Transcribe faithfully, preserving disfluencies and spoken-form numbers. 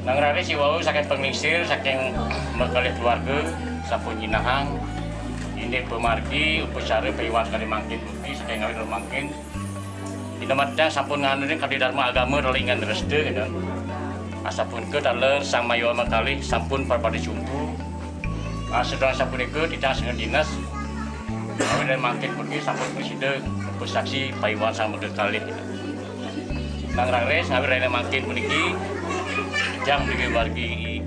Nang raris iwau saking panglingsir, saking makalih keluarga, sampun nyinahang indik pamargi upacara paiwang kalih mangkin pundi saking awit mangkin. Ida matang sampun nganurin kadi dharma agama relingan resta, gitu. Asapunika taler sang mayawa makalih sampun parpati jumpu. Asadurung sapunika titiang sengken dinas awit ring mangkin puniki sampun prasida upasaksi paiwang sang mega kalih, gitu. Nang raris ngawit ring mangkin puniki titiang mriki wargi